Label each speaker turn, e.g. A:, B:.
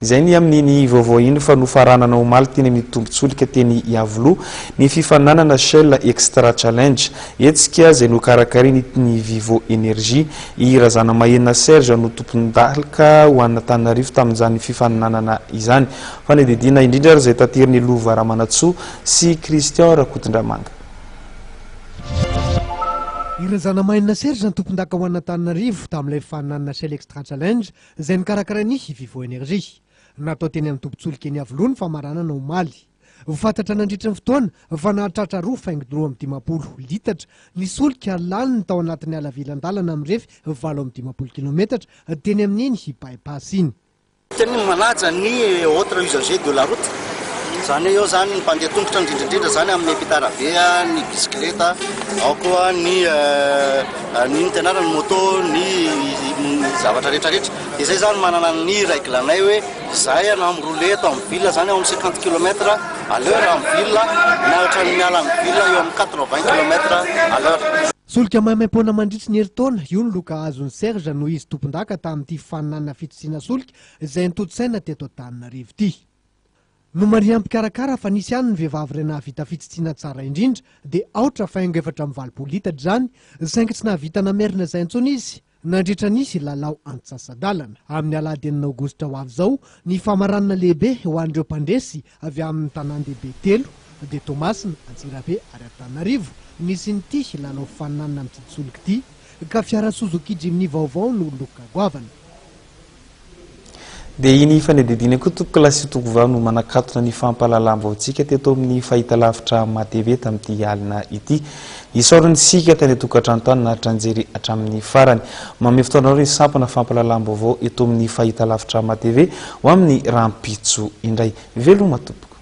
A: Izay ny amin'iny vaovao iny fa nofaranana omaly teny amin'ny tombon-tsolika teny Iavoloha ny fifaninanana Shell Extra Challenge, hetsika izay nokarakarain'ny Vivo Energy. I Razanamahenina Serge no tompon-daka ho an'Antananarivo tamin'izany fifaninanana izany. Fanadihadiana indrindra ary izay taterin'i Lova Ramanantsoa sy Christian Rakotondramanga.
B: I Razanamahenina Serge no tompon-daka ho an'Antananarivo tamin'ilay fifaninanana Shell Extra Challenge izay nokarakarain'ny Vivo Energy. Natao teny amin'ny tobin-tsolika eny Iavoloha ny famaranana omaly. Fantatra nandritra ny fotoana fa nahatratra 2,52 litatra ny solika laniny tao anatin'ny halaviran-dalana mirefy 58 kilometatra teny amin'iny By-pass iny.
C: Teny manaja ny autres usagers de la route, izany hoe eo izany ny mpandeha tongotra indrindra indrindra izany amin'ny miampita arabe, ny bisikileta, ao koa ny ny inona ty anarany, moto, ny zavatra rehetra rehetra. Dia izay izany manana ny règle anay hoe izahay na mi-rouler eto amin'ny ville izany ao amin'ny 50 kilomètre à l'heure amin'ny ville na ohatran'ny miala amin'ny ville eo amin'ny 80 kilomètre à l'heure.
B: Solika maimaimpoana mandritry ny herintaona, io ny loka azon'i Serge noho izy tompondaka tamin'ity faninanana fitotsiana solika izay notontosaina teto Antananarivo ity. Nomarihan'ny mpikarakara fa nisy ihany ny vehivavy iray nahavita fitsitsiana tsara indrindra dia aotra faingo 84 litatra izany saingy tsy nahavita namerina izay intsony izy nandritra ny lalao antsasa-dalana. Amin'ny alahady enina aogositra ho avy izao ny famaranana lehibe ho an'ireo mpandresy avy amin'ny tanàn-dehibe telo dia Toamasina, Antsirabe ary Antananarivo nisian'ity lalao faninanana mitsitsolika ity ka fiara Suzuki Jimny vaovao no loka goavana.
A: Dia iny fanadihadiana koa tompoko lahy sy tompoko no manakatona ny fampahalalam-baotsika teto amin'ny fahitalavitra MATV tamin'ity alina ity. Isaorana isika tany an-tokantrano tany naharitra nijery hatramin'ny farany. Manome fotoana anareo ny sampana fampahalalam-baovao eto amin'ny fahitalavitra MATV ho amin'ny rahampitso indray. Veloma tompoko.